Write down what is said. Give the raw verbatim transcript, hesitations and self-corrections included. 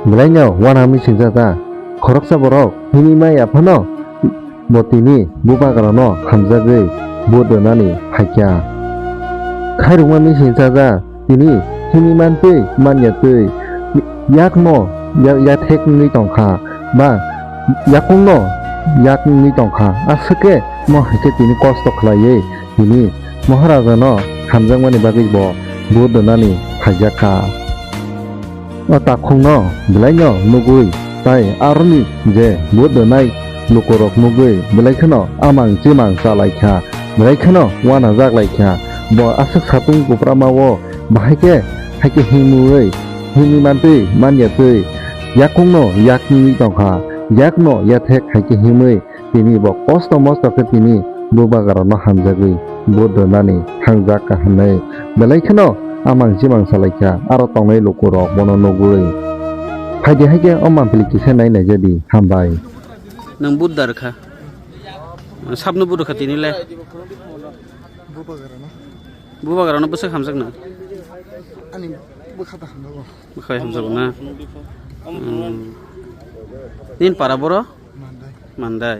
Belaino uanami singsa ta, khoroksa borok himwi maya phano bo tini bubagrano hamjagwi vote rwnani phaikha. Khairokmani singsa ta tini himwi mantwi manya twi yakno ya-, yathek wngwi tongkha ba yakungno yak wngwi tongkha. Aswk khe mo hai khe tini kosto khlaiwi tini Maharajano hamjakmani bagwi bo vote rwnani phaijakha. O takhukno belaino nugwi tai aroni je vote rwnai lukurok nugwi belai kheno amang chimang chalaikha, belai kheno uanajak laikha. Bo aswk satung kupramao bahai khe hai khe himwi himwi mantwi manya twi yakungno yak wngwi tongkha, yakno yathek hai khe himwi tini bo kosto mosto khe tini bubagrano hamjagwi vote rwnani thangjak kha hwnwi belai kheno amang chimang salaikha aro tongnai lukurok bono nugwi. Phaidi hai khe o mampli kisa nai naijadi, hambai. Nwng vote da rwkha? Sabno vote rwkha tini le? Bubagrano. Bubagrano bwswk hamjakna? Ani bwkha ta hamjago. Bwkhai hamjago na? Hmm. Nini para boro? Mandai. Mandai.